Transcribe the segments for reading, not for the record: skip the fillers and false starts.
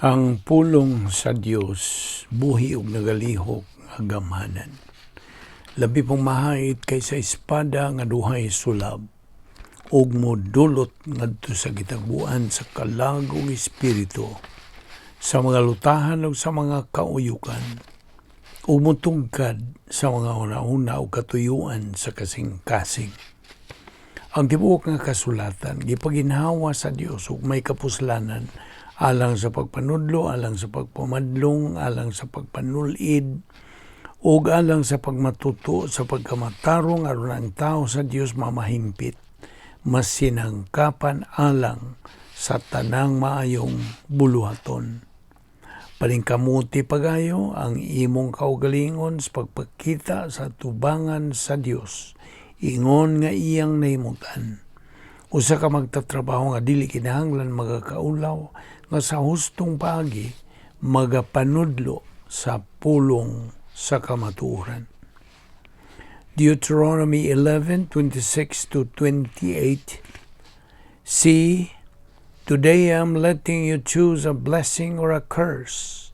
Ang pulong sa Dios buhi ug nagalihok nga gamhanan. Labi pong mahait kaysa espada nga duhay sulab ug modulot ngadto sa gitagbuan sa kalag ug espiritu, sa mga lutahan ug sa mga kauyukan, ug motugkad sa mga hunahuna ug katuyuan sa kasing-kasing. Ang tibuok nga kasulatan gipaginhawa sa Dios ug may kapuslanan alang sa pagpanudlo, alang sa pagpamadlong, alang sa pagpanulid, ug alang sa pagmatuto sa pagkamatarong aron ang tao sa Dios mamahimpit, masinangkapan alang sa tanang maayong buluhaton. Paningkamuti pagayo ang imong kaugalingon sa pagpakita sa tubangan sa Dios, ingon nga iyang nahimutan. Usa ka magtatrabaho nga dili kinahanglan magakaulaw, nga sa hustong paagi magapanudlo sa pulong sa kamatuoran. Deuteronomy 11:26 to 28. See, today I am letting you choose a blessing or a curse.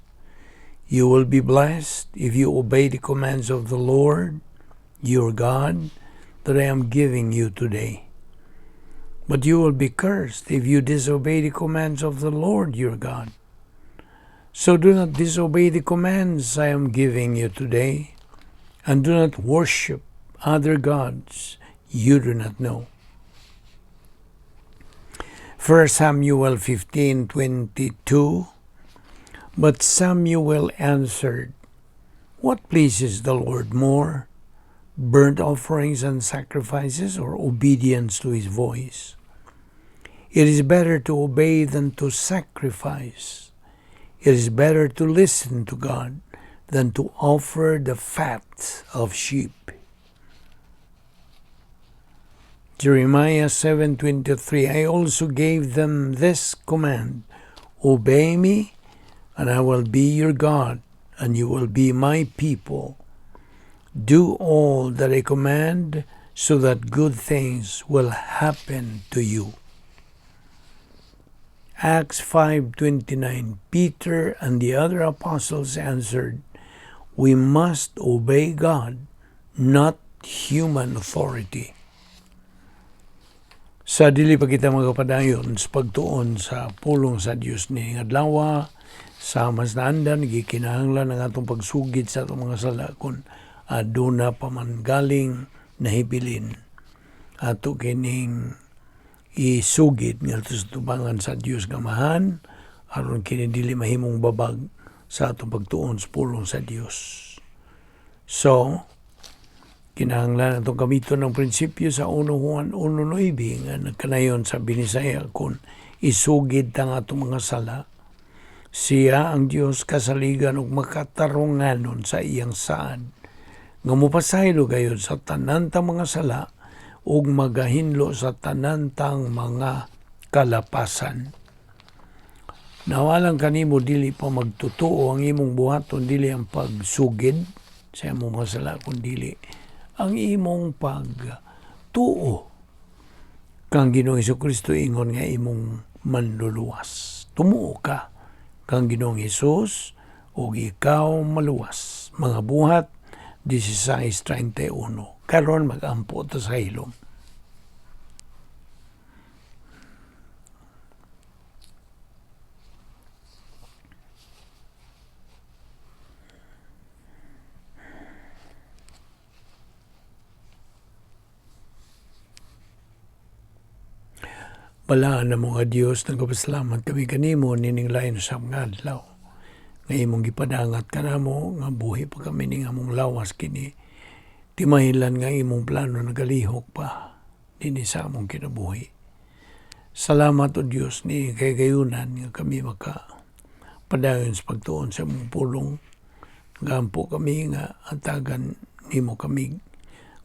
You will be blessed if you obey the commands of the Lord, your God, that I am giving you today. But you will be cursed if you disobey the commands of the Lord your God. So do not disobey the commands I am giving you today, and do not worship other gods you do not know. 1 Samuel 15:22. But Samuel answered, "What pleases the Lord more, burnt offerings and sacrifices or obedience to his voice? It is better to obey than to sacrifice. It is better to listen to God than to offer the fat of sheep." Jeremiah 7:23. I also gave them this command: "Obey me, and I will be your God, and you will be my people. Do all that I command so that good things will happen to you." Acts 5:29. Peter and the other apostles answered, "We must obey God, not human authority." Sa dili pa kita magapadayon sa pagtuon sa pulong sa Dios ni adlaw, sa mas naandan gikinahanglan ang atong pagsugid sa atong mga sala kung aduna pa man galing nahibilin. Ato kining isugid ngadto sa tubangan sa Dios nga Amahan aron kini dili mahimong babag sa atong pagtuon sa pulong sa Dios. So, kinahanglan atong gamiton ang prinsipyo sa 1 Juan 1:9 nga nagkanayon sa Binisaya, kung isugid tang atong mga sala, siya ang Dios kasaligan ug makatarunganon sa iyang saad nga mopasaylo gayud sa tanan tang mga sala ug magahinlo sa tanan tang mga kalapasan. Nawalang kanimo dili pa magtotoo, ang imong buhaton dili ang pagsugid sa imong mga sala kun dili ang imong pagtuo kang Ginoong Kristo ingon nga imong manluluwas. Tumuo ka kang Ginoong Hesus ug ikaw maluwas. Mga Buhat 16:31. Karon magampo ta sa hilom. Balaan na mga Dios, nagpasalamat kami kanimo nining lain sa mga adlaw nga imong gipadangat kanamo nga buhi pa kami ning among lawas kini. Timahilan nga imong plano nagalihok pa dinhi sa among kinabuhi. Salamat, O Dios, ni kay gayunan nga kami maka padayon sa pagtuon sa imong pulong. Gampo kami nga atagan nimo kami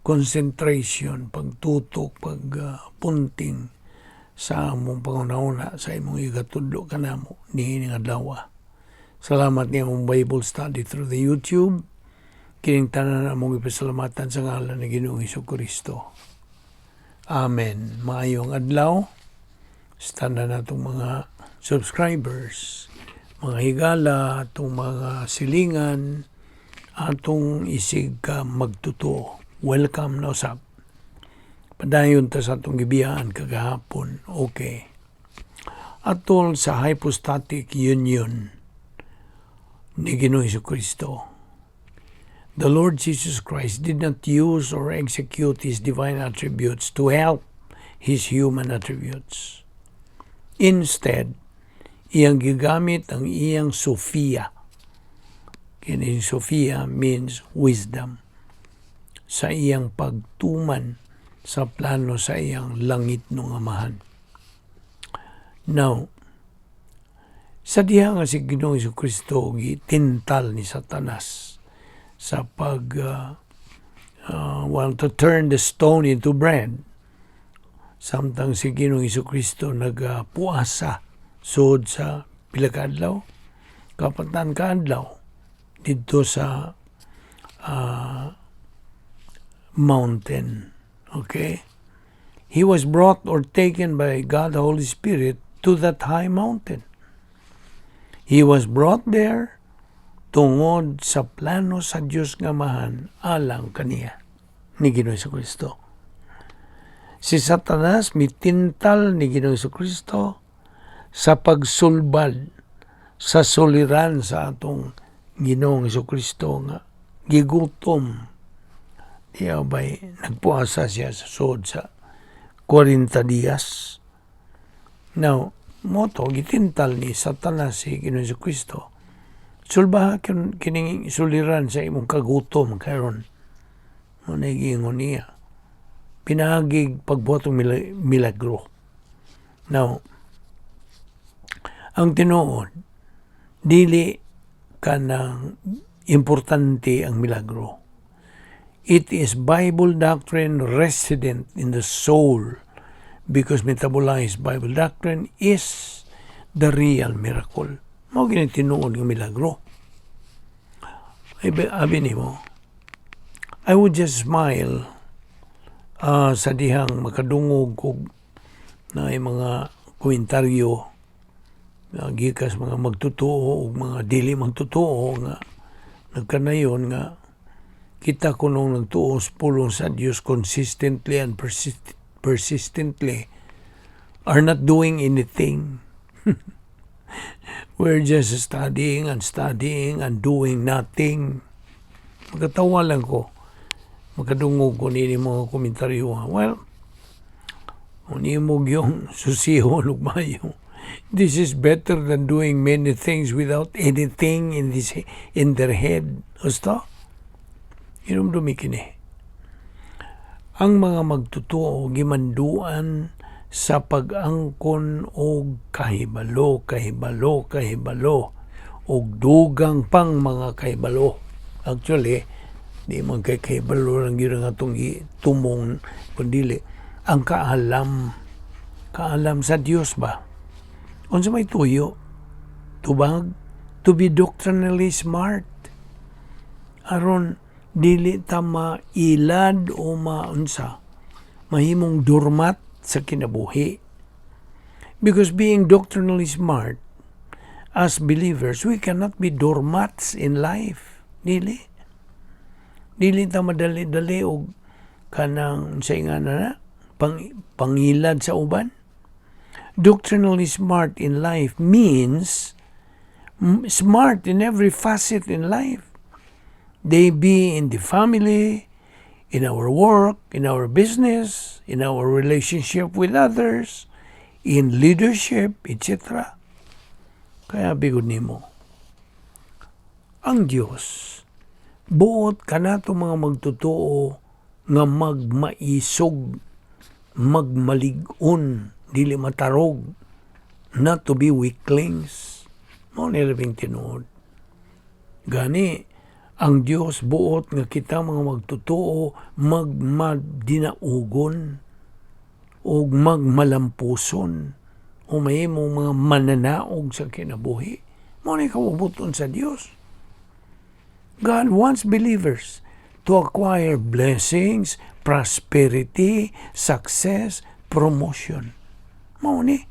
concentration, pagtutok, pagpunting sa among panghuna-huna sa imong igatudlo kanamo niining adlaw. Salamat ni among Bible study through the YouTube. Kining tanan among ipasalamatan sa ngalan ni Ginoong Kristo. Amen. Maayong adlaw sa tanan natong mga subscribers, Mga higala, atong mga silingan, atong isig ka magtotoo. Welcome na usab. Padayon ta sa atong gibiyaan kagahapon. Okay. Atol sa hypostatic union ni Ginoong Kristo. The Lord Jesus Christ did not use or execute His divine attributes to help His human attributes. Instead, iyang gigamit ang iyang Sophia. Kini Sophia means wisdom. Sa iyang pagtuman sa plano sa iyang langit ng Amahan. Now, sa diha nga si Ginoong Kristo gitintal ni Satanas sa pag well, to turn the stone into bread, samtang si Ginoong Kristo nagapuasa sud sa pila ka adlaw, kapatan ka adlaw, didto sa mountain. Okay, he was brought or taken by God the Holy Spirit to that high mountain. He was brought there tungod sa plano sa Dios nga Amahan alang kaniya ni Ginoong Kristo. Si Satanas mitintal ni Ginoong Kristo sa pagsulbad sa suliran sa atong Ginoong Kristo nga gigutom. Diya bay nagpuasa siya sa sud sa 40 dias. Now, mao to gitintal ni Satanas si Ginoong Kristo. Sulbaha kining suliran sa imong kagutom karon. Mao na giingon niya. Pinaagig pagbuhat og milagro. Now, ang tinuod, dili kanang importante ang milagro. It is Bible doctrine resident in the soul because metabolized Bible doctrine is the real miracle. Mao gini tinuod nga milagro. Ay, abi nimo, I would just smile sa dihang makadungog kog na mga komentaryo gikas mga magtotoo ug mga dili magtotoo nga nagkanayon nga kita kunong nagtuo sa pulong sa Dios consistently and persistently are not doing anything. We're just studying and studying and doing nothing. Magkatawa lang ko. Makadungog ko nini mga komentaryo. Well, kung yung susihon ug mayo. This is better than doing many things without anything in their head. Gusto? Hinumdumi kini. Ang mga magtotoo gimanduan sa pag-angkon og kahibalo, kahibalo, kahibalo, og dugang pang mga kahibalo. Actually, di man kay kahibalo lang gyud ang atong tumong, kundili ang kaalam, kaalam sa Dios ba? Unsa may tuyo? Tubag to be doctrinally smart. Aron dili ta mailad o maunsa, mahimong doormat sa kinabuhi. Because being doctrinally smart, as believers, we cannot be doormats in life. Dili. Dili ta madali-dali og kanang sa nga na pangilad sa uban. Doctrinally smart in life means smart in every facet in life. They be in the family, in our work, in our business, in our relationship with others, in leadership, etc. Kaya bigod nimo, ang Dios buot kanato mga magtotoo nga magmaisog, magmalig-on, dili matarog, not to be weaklings. Mao ni labing tinuod. Gani, ang Dios buot nga kita mga magtotoo magmadinaugon ug magmalampuson o mahimong mga mananaog sa kinabuhi. Mao ni kabubut-on sa Dios. God wants believers to acquire blessings, prosperity, success, promotion. Mao ni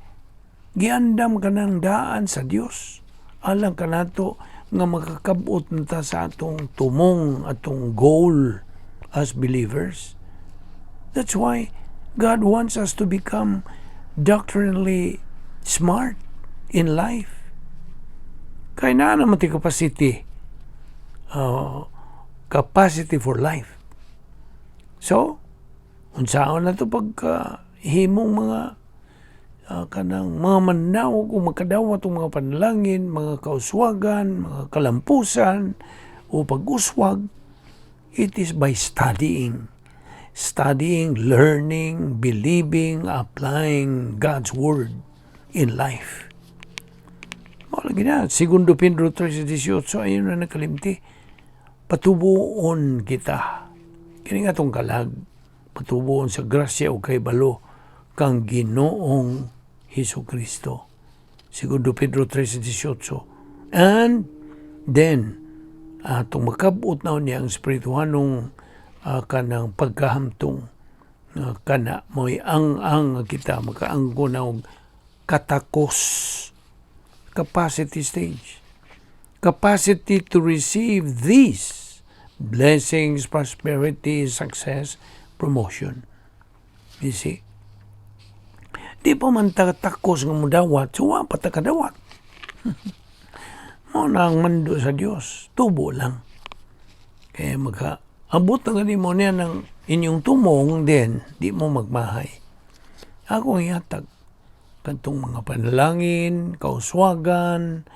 giandam ka ng daan sa Dios Alang kanato nga makakabot na ta sa atong tumong, atong goal as believers. That's why God wants us to become doctrinally smart in life. Kay naa naman ti capacity for life. So, unsaon na to pagka himong mga kanang mga manawag o makadawat og mga panalangin, mga kauswagan, mga kalampusan o pag-uswag, it is by studying. Studying, learning, believing, applying God's Word in life. Mao lagi na, Segundo Pedro 3:18, ayun na nakalimti. Patubuon kita. Kini nga atong kalag, patubuon sa grasya o kahibalo kang Ginoong Hesus Kristo. Segundo Pedro 3:18. And then, atong makabot na niya ang espirituhanong kanang pagkahamtong kana mo'y ang kita makaangko na og katakos, capacity stage, capacity to receive these blessings, prosperity, success, promotion. You see, di pa man takos nga mudawat, so wa pa ta kadawat. Mao na ang mando sa Dios, tubo lang. Kaya maka abot na gani mo niya ng inyong tumong din, di mo magmahay. Ako ang ihatag kadtong mga panalangin, kauswagan,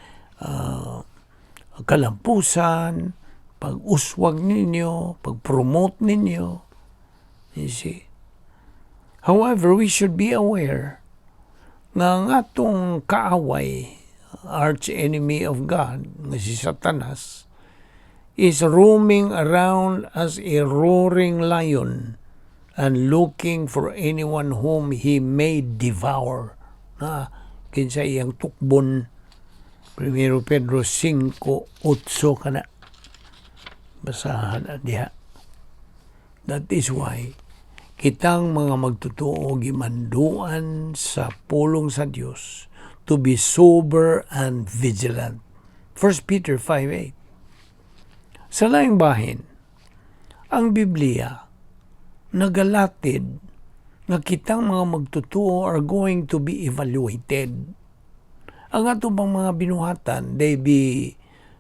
kalampusan, pag-uswag ninyo, pag-promote ninyo. You see? However, we should be aware nga ang atong kaaway, arch enemy of God, nga si Satanas, is roaming around as a roaring lion and looking for anyone whom he may devour. Na, kinsa iyang tukbon. 1 Pedro 5:8 kana. Basahan na diha. That is why kitang mga magtotoo gimanduan sa pulong sa Dios to be sober and vigilant. 1 Peter 5:8. Sa laing bahin, ang Biblia nagalatid nga kitang mga magtotoo are going to be evaluated. Ang ato bang mga binuhatan, they be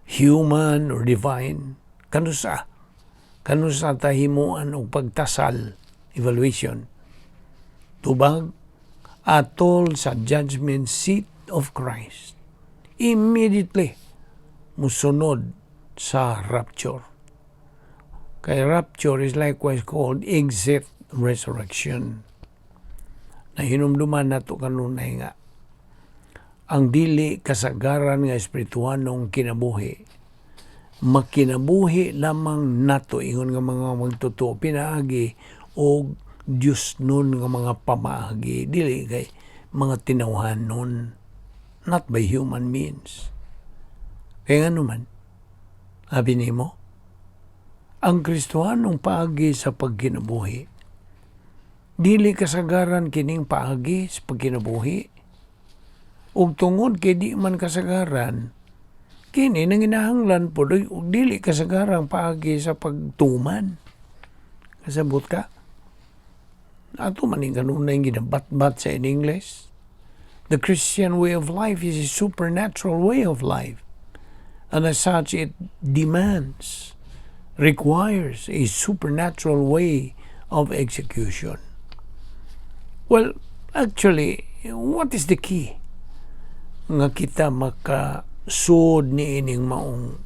human or divine, kanusa? Kanusa ta himuan og pagtasal, evaluation? Tubag, atol sa judgment seat of Christ. Immediately, musunod sa rapture. Kay rapture is likewise called exit resurrection. Nahinumduman nato kanunay nga ang dili kasagaran nga espirituhanong kinabuhi makinabuhi lamang nato ingon nga mga magtotoo pinaagi og Dios nun nga mga pamaagi, dili kay mga tinawhanon, not by human means. Kaya nga naman abi nimo, ang Kristohanong paagi sa pagkinabuhi, dili kasagaran kining paagi sa pagkinabuhi, ug tungod kay di man kasagaran kini, nanginahanglan pod og dili kasagarang paagi sa pagtuman. Kasabot ka? Ato man ning kanunay ginabatbat sa in English. The Christian way of life is a supernatural way of life. And as such, it demands, requires a supernatural way of execution. Well, actually, what is the key nga kita makasuod ni ining maong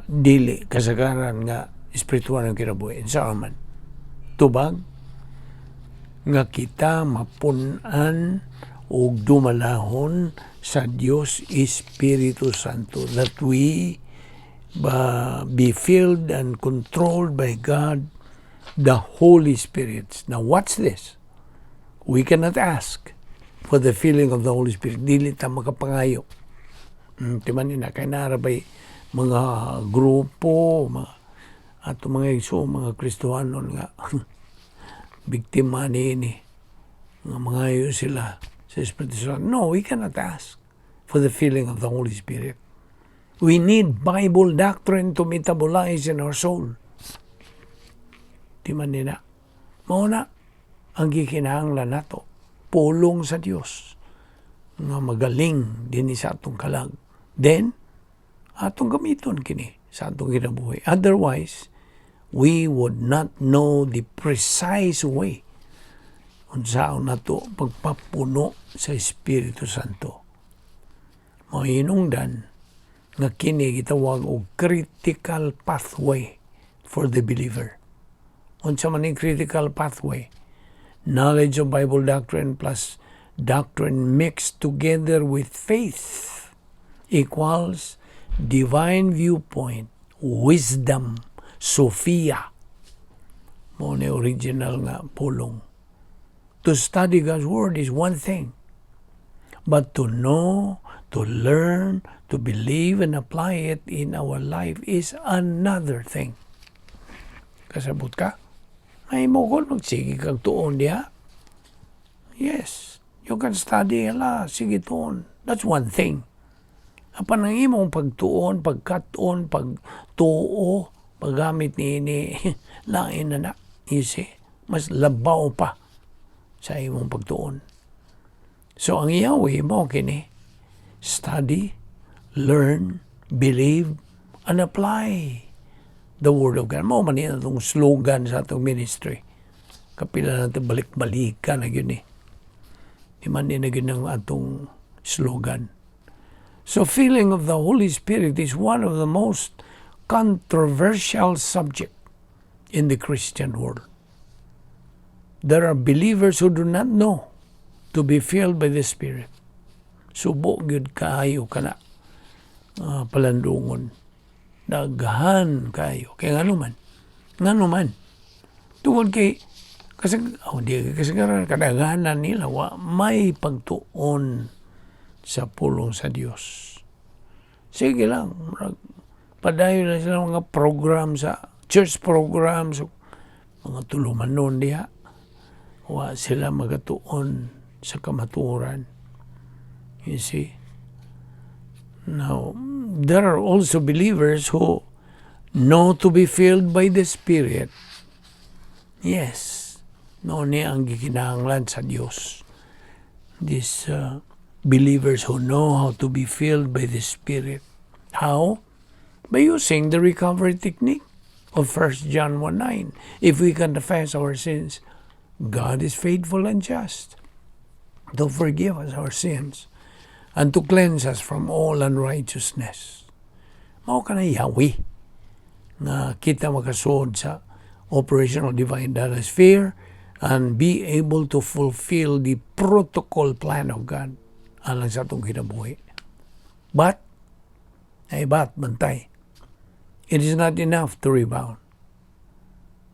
dili kasagaran nga espiritual ng kinabuhi? Sa man tubag nga kita mapun-an og dumalahon sa Dios Espiritu Santo, that we ba be filled and controlled by God the Holy Spirit. Now what's this? We cannot ask for the filling of the Holy Spirit. Dili ta makapangayo. Timan ni na kay naa ra bay mga grupo, mga ato mga igso, mga Kristohanon nga biktima niini nga mangayo sila sa Espiritu Santo. No, we cannot ask for the filling of the Holy Spirit. for the filling of the Holy Spirit. We need Bible doctrine to metabolize in our soul. Di man nina. Mao na ang gikinahanglan nato. Pulong sa Dios nga magaling dinhi sa atong kalag. Then, atong gamiton kini sa atong kinabuhi. Otherwise, we would not know the precise way unsaon nato pagpapuno sa Espiritu Santo. Mao hinungdan nga kini gitawag og critical pathway for the believer. Unsa man ning critical pathway? Knowledge of Bible doctrine plus doctrine mixed together with faith equals divine viewpoint, wisdom, Sophia. Mao ni original nga pulong. To study God's Word is one thing. But to know, to learn, to believe and apply it in our life is another thing. Kasabot ka? Ay mo ko, magsige kag tuon diha. Yes, you can study, ala, sige tuon. That's one thing. Apan ang imong pagtuon, pagkat-on, pagtuo, paggamit ni lain na na. You see? Mas labaw pa sa imong pagtuon. So ang Yahweh mo kini, study, learn, believe, and apply the Word of God. Mao man ni atong slogan sa atong ministry. Kapila natin balik-balikan na yun eh. Di man ni na yun ang atong slogan. So filling of the Holy Spirit is one of the most controversial subject in the Christian world. There are believers who do not know to be filled by the Spirit. Subo gyud kaayo kana palandungon. Daghan kayo. Kaya ngano man? Ngano man? Tungod kay kasi oh, di kasi kadaghanan nila wa may pagtuon sa pulong sa Dios. Sige lang, murag padayon na sila mga program sa church programs, mga tulumanon diha. Wa sila magatuon sa kamatuoran. You see? Now, there are also believers who know to be filled by the Spirit. Yes. Mao ni ang gikinahanglan sa Dios. These believers who know how to be filled by the Spirit. How? By using the recovery technique of 1 John 1:9. If we confess our sins, God is faithful and just to forgive us our sins and to cleanse us from all unrighteousness. Mao kana Yahweh nga kita makasuod sa operational divine data sphere and be able to fulfill the protocol plan of God alang sa atong kinabuhi. But, ay but, bantay. It is not enough to rebound.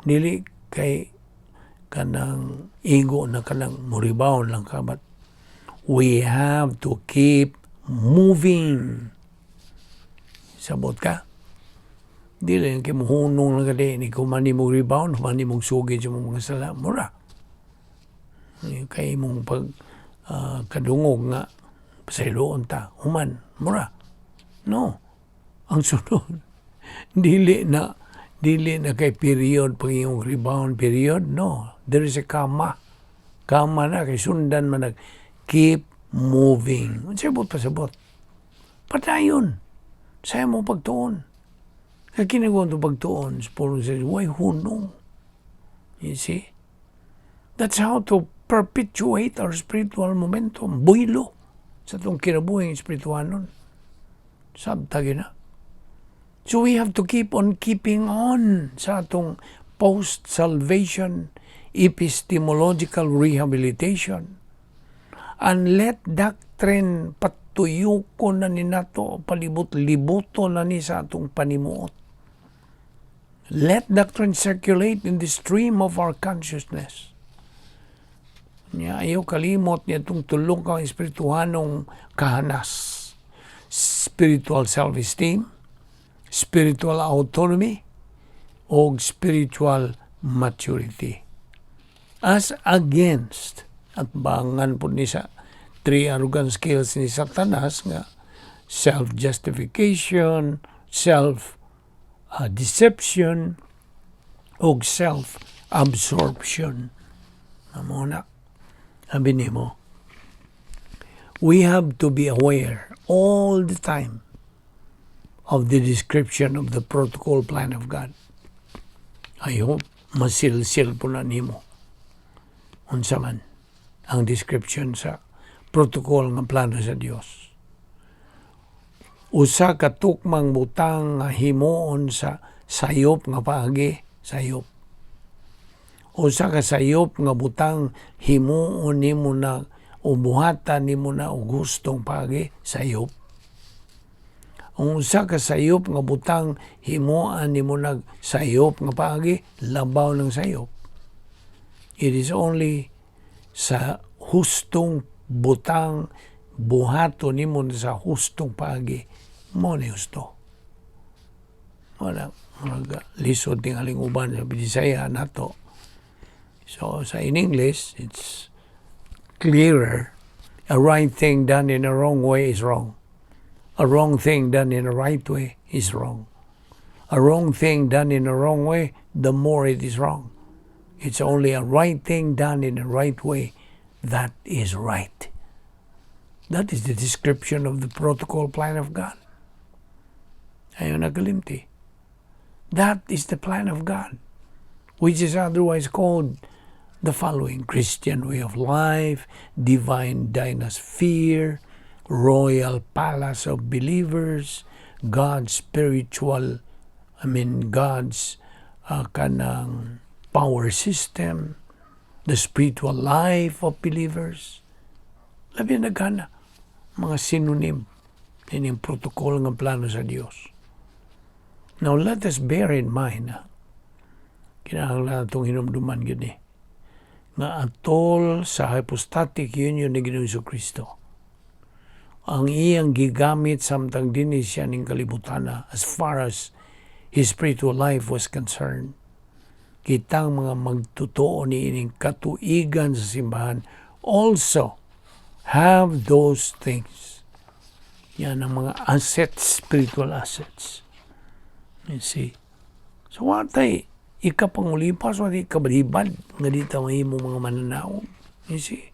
Dili kay kanang igo na kanang mo-rebound lang ka, but we have to keep moving. Sabot ka? Dili lang kay muhunong lang ka di, ni kung man mo rebound, man mo sugid sa mong mga sala, mura. Kay imong pag kadungog nga pasayloon ta, human, mura. No. Ang sunod, dili na kay period pag iyong rebound period, no. There is a comma. Comma na kay sundan man nag keep moving. Unsay buot pasabot? Padayon. Sa mo pagtuon. Kay kinagawa to pagtuon sa pulong sa way hunong. You see? That's how to perpetuate our spiritual momentum. Buhilo sa atong kinabuhing espirituanon. Sabta na. So we have to keep on keeping on sa atong post-salvation epistemological rehabilitation. And let doctrine patuyoko na ni nato, palibot-libuto na ni sa atong panimuot. Let doctrine circulate in the stream of our consciousness. Nya ayaw kalimot niya itong tulong kang espirituhanong kahanas. Spiritual self-esteem, spiritual autonomy, o spiritual maturity. As against, at bangan po ni sa three arrogant skills ni Satanas nga Self-justification, self-deception, ug self-absorption. Mao na. Sabi nimo, we have to be aware all the time of the description of the protocol plan of God. I hope masilsil po na nimo unsa man ang description sa protocol nga plano sa Dios. Usa ka tukmang butang nga himuon sa sayop nga paagi, sayop. Usa ka sayop nga butang himuon nimo na o buhatan nimo na og gustong paagi, sayop. Ang usa ka sayop nga butang himuan nimo nag sayop nga paagi, labaw ng sayop. It is only sa hustong butang buhato nimo sa hustong paagi mo ni husto. Wala mga lisod tingaling uban sa Bisaya nato. So sa in English, it's clearer. A right thing done in a wrong way is wrong. A wrong thing done in a right way is wrong. A wrong thing done in a wrong way, the more it is wrong. It's only a right thing done in the right way that is right. That is the description of the protocol plan of God. Ayaw nagalimti. That is the plan of God, which is otherwise called the following: Christian way of life, divine dynasphere, royal palace of believers, God's spiritual, I mean, God's kanang power system, the spiritual life of believers. Labi na gana, mga synonym ining protocol ng plano sa Dios. Now, let us bear in mind, kinahanglan atong hinumduman gyud ni, nga atol sa hypostatic union ni Ginoong Kristo, ang iyang gigamit samtang dinhi siya ning kalibutana, as far as his spiritual life was concerned, kitang mga magtotoo ni ining katuigan sa simbahan also have those things. Yan ang mga assets, spiritual assets. You see? So watay ikapangulipas, watay ikabalibad nga di ta mahimo mga mananaog. You see?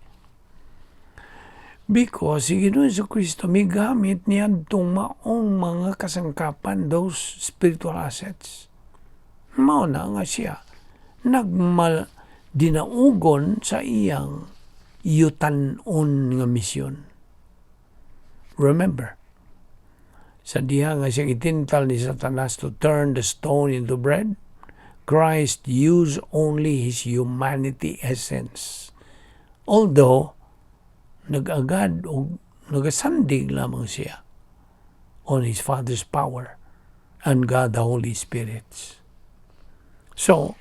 Because si Ginoong Kristo migamit niya itong maong mga kasangkapan, those spiritual assets. Mao na nga siya nagmal dinaugon sa iyang yutanon nga misyon. Remember, sa diha nga siya itintal ni Satanas to turn the stone into bread, Christ used only his humanity essence. Although, nag-agad o nagasandig lamang siya on his Father's power and God the Holy Spirit. So,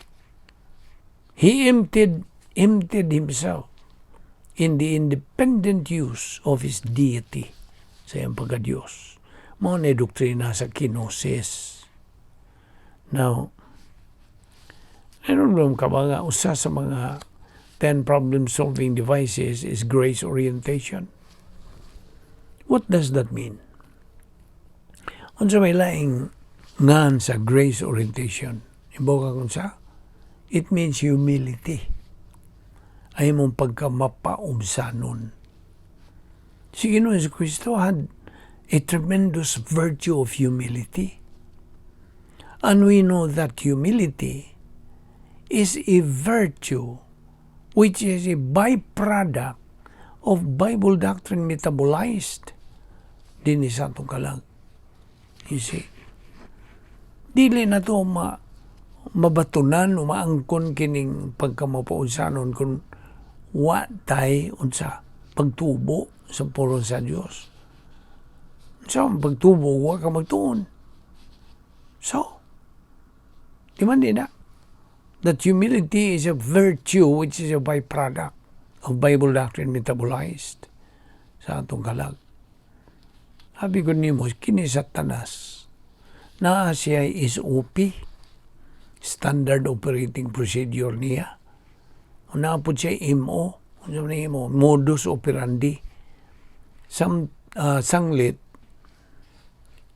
he emptied himself in the independent use of his deity sa iyang pagka-Diyos. Mao na doktrina sa kenosis. Now, meron ka ba nga usa sa mga 10 problem-solving devices is grace orientation? What does that mean? Unsa may laing ngan sa grace orientation? Ibaw ka kung sa? It means humility. Ay mong pagkamapaubsanon. Si Ginoong Kristo had a tremendous virtue of humility. And we know that humility is a virtue which is a byproduct of Bible doctrine metabolized din sa atong kalag. You see? Dili na to mabatunan o maangkon kining pagkamapaunsanon kung wa tay unsa pagtubo sa pulong sa Dios. Sa pagtubo, wa ka magtuon. So, di man din na. That humility is a virtue which is a byproduct of Bible doctrine metabolized sa atong kalag. Sabi ko nimo, kini Satanas, naa siya SOP, Standard Operating Procedure niya. Naa po siya MO, ano ni MO, modus operandi. Sanglit,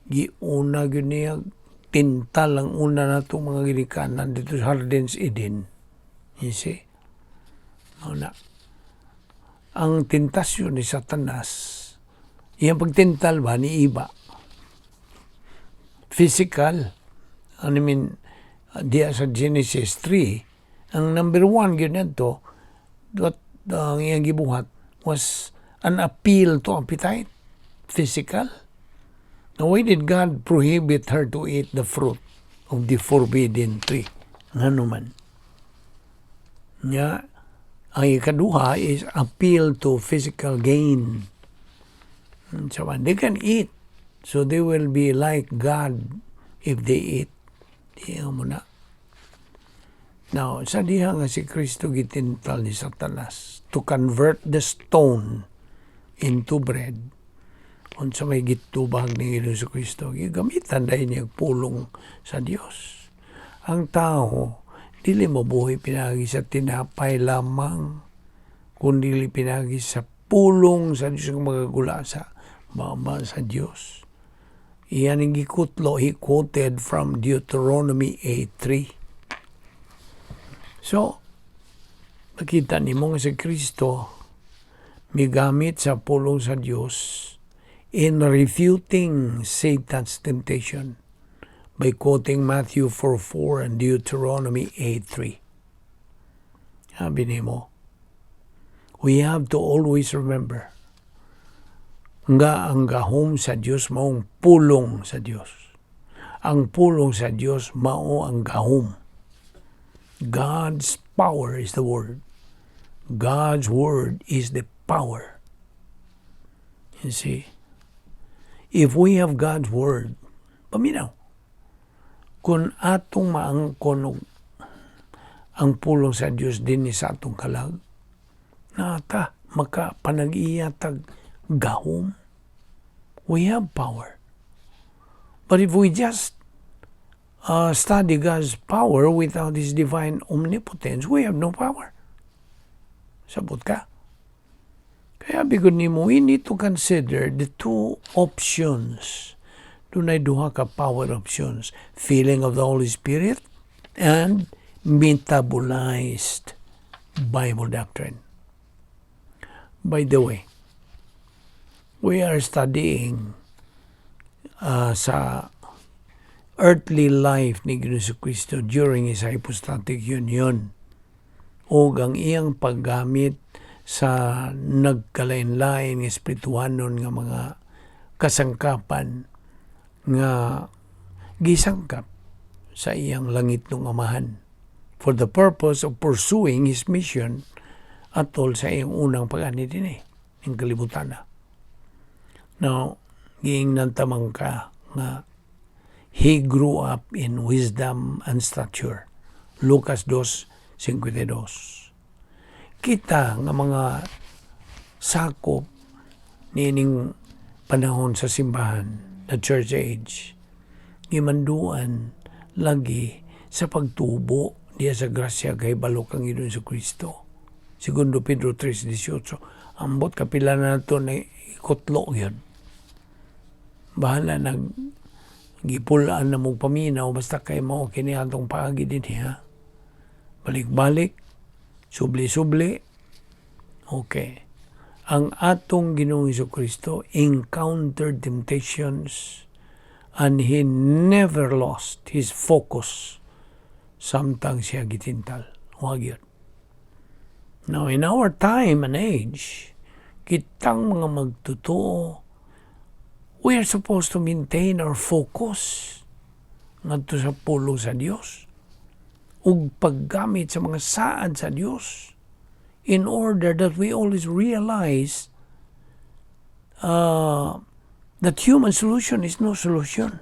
Giuna gyud niya tintal ang una natong mga ginikanan didto sa Hardens Eden. You see? Mao na. Ang tentasyon ni Satanas, iyang pagtintal ba ni iba? Physical. I mean, diya sa Genesis 3, ang number one gyud ngadto, what ang iyang gibuhat was an appeal to appetite, physical. Now, why did God prohibit her to eat the fruit of the forbidden tree? Ngano man? Nya, ang ikaduha is appeal to physical gain. So, they can eat. So, they will be like God if they eat. Di mo na. Now, sa diha nga si Kristo gitintal ni Satanas to convert the stone into bread, unsa may gitubag ni Hesus Kristo, gigamitan dahil niya pulong sa Dios. Ang tao, dili mabuhi pinagi sa tinapay lamang, kundi pinagi sa pulong sa Dios nga magagula sa baba sa Dios. Iyan ang gikutlo, he quoted from Deuteronomy 8:3. So, makita nimo nga si Kristo migamit sa pulong sa Dios in refuting Satan's temptation by quoting Matthew 4:4 and Deuteronomy 8:3. Sabi nimo, we have to always remember nga ang gahom sa Dios maong pulong sa Dios. Ang pulong sa Dios mao ang gahom. God's power is the Word. God's Word is the power. You see, if we have God's Word, paminaw, kung atong maangkon og ang pulong sa Dios dinhi sa atong kalag, nata makapanag-iya tag gahom. We have power. But if we just study God's power without His divine omnipotence, we have no power. Sabot ka? Kaya bigod nimo, we need to consider the two options. Dunay duha ka power options. Filling of the Holy Spirit and metabolized Bible doctrine. By the way, we are studying sa earthly life ni Jesu Cristo during His hypostatic union o ang iyang paggamit sa nagkalain-lain nga espirituhanon nga mga kasangkapan nga gisangkap sa iyang langit ng Amahan for the purpose of pursuing His mission atol sa iyang unang pag-ani dinhi ning kalibutan na. Now, giingnan tamang ka nga He grew up in wisdom and stature. Lucas 2:52. Kita nga mga sakop niining panahon sa simbahan, the church age, gimanduan lagi sa pagtubo diya sa grasya kay balo kang Ginoong Kristo. Segundo Pedro 3:18. Ambot kapila na nato na ikutlo yun. Bahala nag gipulaan na mong paminaw, basta kay mao kini atong paagi din ha. Balik-balik, subli-subli. Okay. Ang atong Ginoong Kristo encountered temptations and He never lost His focus samtang siya gitintal. Wa gyud. Now, in our time and age, kitang mga magtotoo, we are supposed to maintain our focus ngadto sa pulong sa Dios ug paggamit sa mga saad sa Dios in order that we always realize that human solution is no solution.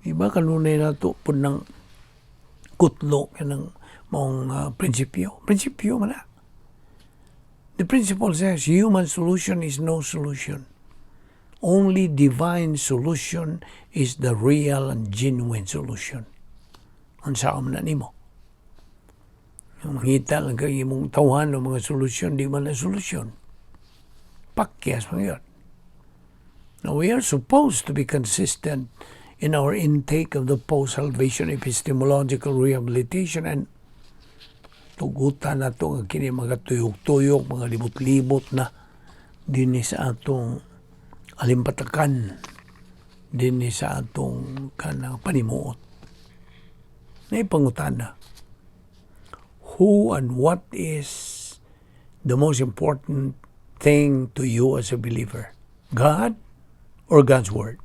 Iba kanunay nato pud ng kutlo kanang maong prinsipyo. Prinsipyo man na. The principle says human solution is no solution. Only divine solution is the real and genuine solution. Unsa man na nimo? Yung mangita lang kay imong tawhan o mga solusyon, di man na solusyon. Pakyas man yun. Now, we are supposed to be consistent in our intake of the post-salvation epistemological rehabilitation and tugutan nato nga kini mga tuyok-tuyok, mga libot-libot na dinhi sa atong alimpatakan, dinhi sa atong kanang panimuot. Naipangutana, who and what is the most important thing to you as a believer? God or God's Word?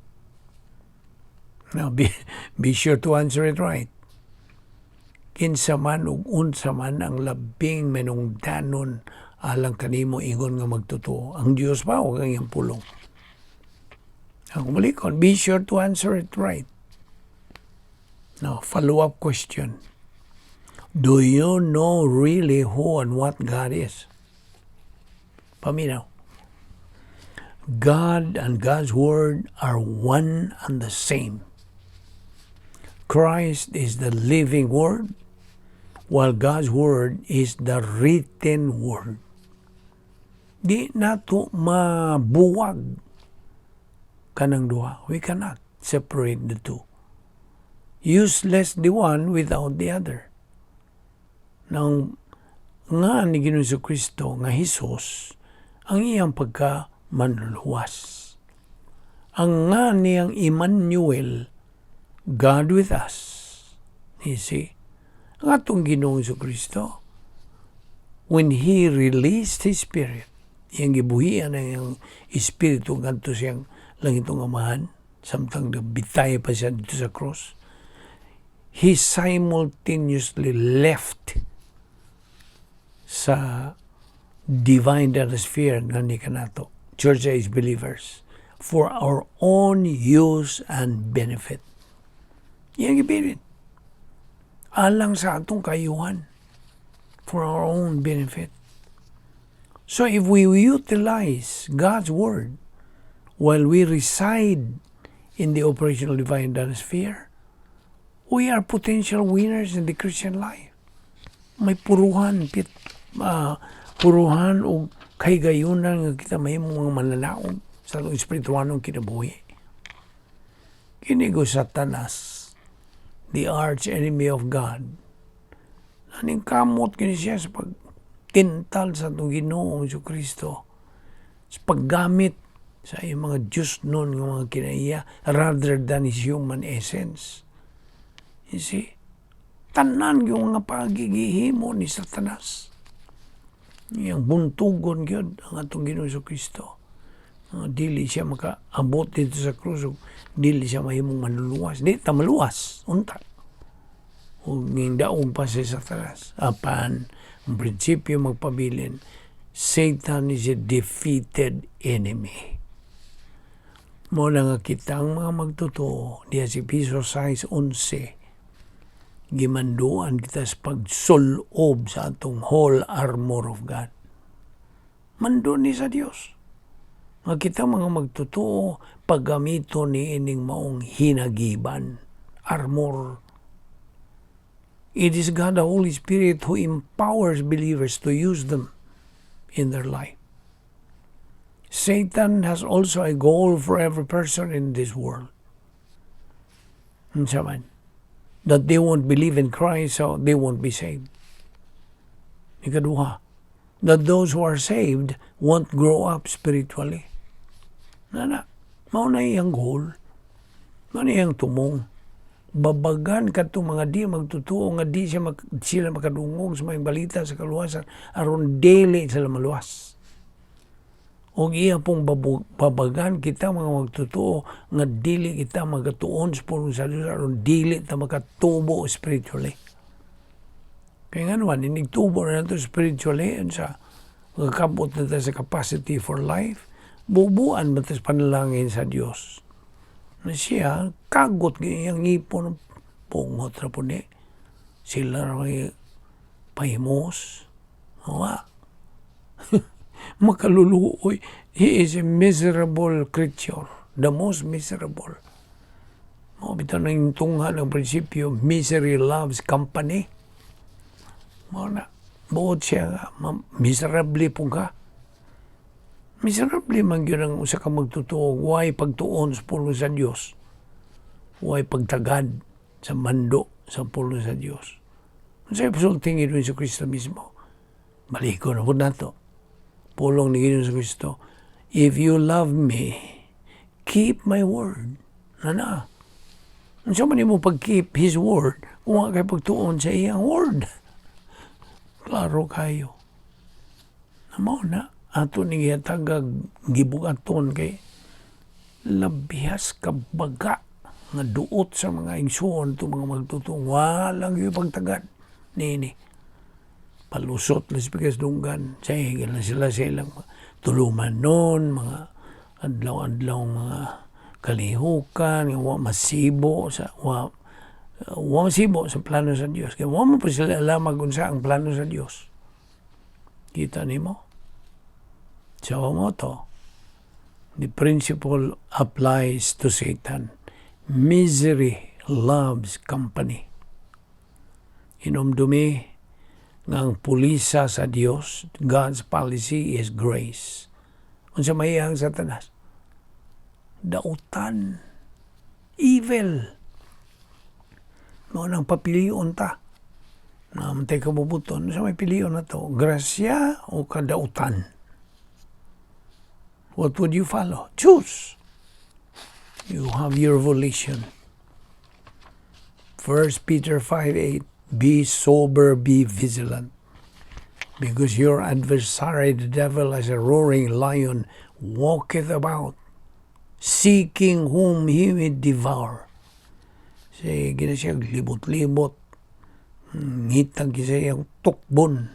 Now, be sure to answer it right. Kinsa man ug unsa man ang labing manungdanon alang kanimo ingon nga magtotoo? Ang Dios ba o ang iyang pulong? Ang balikon, be sure to answer it right. Now, follow-up question. Do you know really who and what God is? Paminaw. God and God's Word are one and the same. Christ is the living Word, while God's Word is the written Word. Di nato mabuwag kanang duha. We cannot separate the two. Useless the one without the other. Nang nga ni Ginoong Kristo nga Hesus ang iyang pagka manluluwas. Ang nga niyang Emmanuel, God with us. You see? Ang atong Ginoong Kristo, when He released His Spirit, iyang gibuhian ang iyang Espiritu ngadto siyang langitong Amahan, samtang bitay pa siya dito sa cross, He simultaneously left sa divine sphere nga ni kanato, Church Age believers, for our own use and benefit. Iyang gibilin alang sa atong kayuhan, for our own benefit. So if we utilize God's Word while we reside in the operational divine sphere, we are potential winners in the Christian life. May puruhan, puruhan o kahigayunan nga kita mahimong mga mananaog sa atong espirituanong kinabuhi. Kini go Satanas, the arch enemy of God. Naning kamot kini siya sa pagtintal sa atong Ginoong Kristo, sa paggamit sa iyang mga Diyos nun nga mga kinaiya rather than his human essence. You see? Tanan yung mga pagigihimo ni Satanas. Iyang buntugon gyud ang atong Ginoong Kristo. Dili siya makaabot dito sa krus, dili siya mahimong manluluwas. Di ta maluwas, unta. Ug daog pa si Satanas. Apan, ang prinsipyo magpabilin, Satan is a defeated enemy. Mo na nga kitang mga magtotoo, diya si Epeso 6:11, gimanduan kita sa pagsulob sa atong whole armor of God. Mando ni sa Dios nga kita mga magtotoo paggamito ni ining maong hinagiban, armor. It is God the Holy Spirit who empowers believers to use them in their life. Satan has also a goal for every person in this world. Unsa man? That they won't believe in Christ, so they won't be saved. Ikaduha, that those who are saved won't grow up spiritually. Na na, mao na iyang goal. Mao na iyang tumong. Babagan kadtong mga di magtotoo nga di siya sila makadungog sa mga balita sa kaluwasan aron dili sila maluwas. Og iya pong babagan kita mga magtotoo nga dili kita magatuon sa pulong sa Dios aron dili ta makatubo spiritually. Kaya nga naman, inigtubo na nato spiritually, sa makakabot na ta sa capacity for life, bubuan ba ta sa panalangin sa Dios? Na siya, kagot iyang ngipon, pungot ra po ni. Sila ra may pahimos. Wa. Makaluluoy. He is a miserable creature. The most miserable. Mao bitaw nang tungha ng prinsipyo, misery loves company. Mao na. Buot siya nga, miserably po ka. Miserable man gyud ang usa ka magtotoo, way pagtuon sa pulong sa Dios. Way pagtagad sa mando sa pulong sa Dios. Unsay pasulti ni Ginoong Kristo mismo? Balikon na pud nato. Pulong ni Ginoong Kristo, "If you love me, keep my word." Na. Unsa man nimo pag-keep His word kung wa kay pagtuon sa iyang word? Klaro kayo. Na mao na ato ning gihatagag gibugaton kay labihas kabaga nga duot sa mga igsuon to mga magtutong walang yung pagtagad niini. Palusot las pikas dunggan, sige lang sila sa ilang tulumanon, mga adlaw-adlaw mga kalihukan, nga wa masibo sa plano sa Dios. Kaya wa mo pa sila alam kung ang plano sa Dios. Kita nimo? So mao to, the principle applies to Satan. Misery loves company. Hinumdumi nga ang pulisa sa Dios, God's policy is grace. Unsa may ang Satanas? Dautan. Evil. Mao nang papilion ta. Naman kabubuton. Unsa may pilion na to? Grasya o kadautan? What would you follow? Choose. You have your volition. 1 Peter 5:8. Be sober, be vigilant, because your adversary, the devil, as a roaring lion, walketh about, seeking whom he may devour. Sige na siya, libot-libot. Ngitag siya iyang tukbon.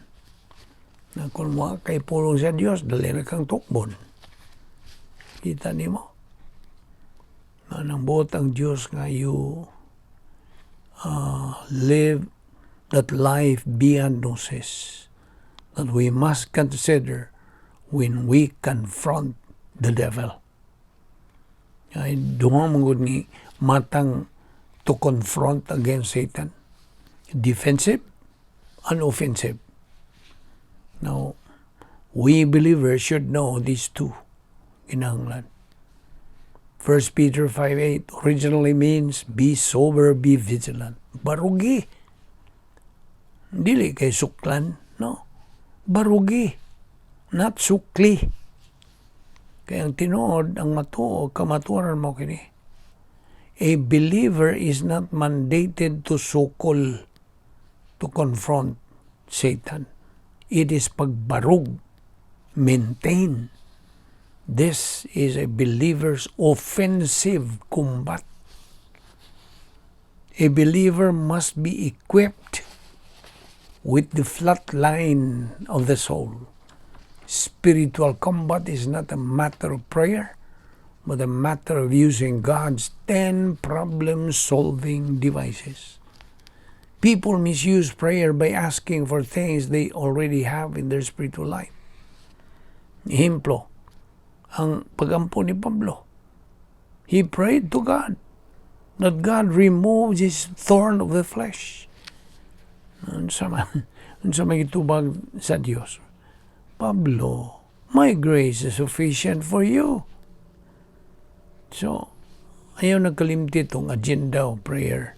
Na kung wa kay pulong sa Dios, dali na kang tukbon. Kita nimo? Manang buot ang Dios nga you live that life beyond gnosis that we must consider when we confront the devil. Ay duha man gud ni matang to confront against Satan. Defensive and offensive. Now, we believers should know these two. Kinahanglan. 1 Peter 5:8 originally means be sober, be vigilant. Barugi. Dili kay suklan, no? Barugi. Not sukli. Kaya ang tinuod, ang matuo, kamatuoran mo kini. A believer is not mandated to sukol, to confront Satan. It is pagbarug, maintain. This is a believer's offensive combat. A believer must be equipped with the flat line of the soul. Spiritual combat is not a matter of prayer, but a matter of using God's 10 problem solving devices. People misuse prayer by asking for things they already have in their spiritual life. Ehemplo, ang pagampo ni Pablo. He prayed to God that God removes his thorn of the flesh. Unsa may gitubag sa Dios? "Pablo, my grace is sufficient for you." So, ayaw nagkalimti itong agenda of prayer.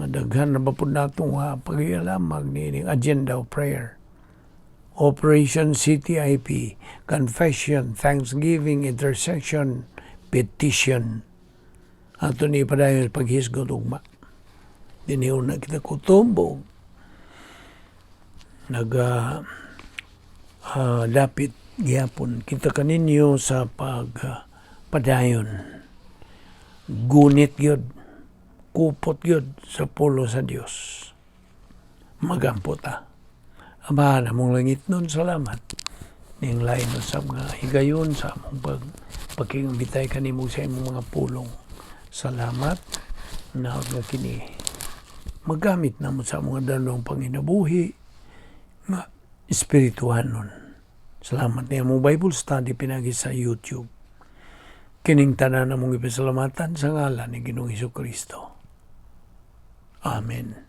Nga daghan na ba po nato nga pag-ialamag niining agenda of prayer. Operation CTIP, Confession, Thanksgiving, Intercession, Petition. Ato ni padayon paghisgot ugma. Diniho na kita kutob. Naga dapit gihapon kita kaninyo sa pag padayon. Gunit gyud, kupot gyud sa pulong sa Dios. Magampo ta. Ama namong langitnon, salamat. Ning lain sa mga higayon sa among pagkingambitay kanimo sa imong mga pulong. Salamat na nga kini magamit namo sa mga danong panginabuhi nga espirituhanon. Salamat niya mong Bible study pinagi sa YouTube. Kining tanan namong ipasalamatan sa ngalan ni Ginoong Kristo. Amen.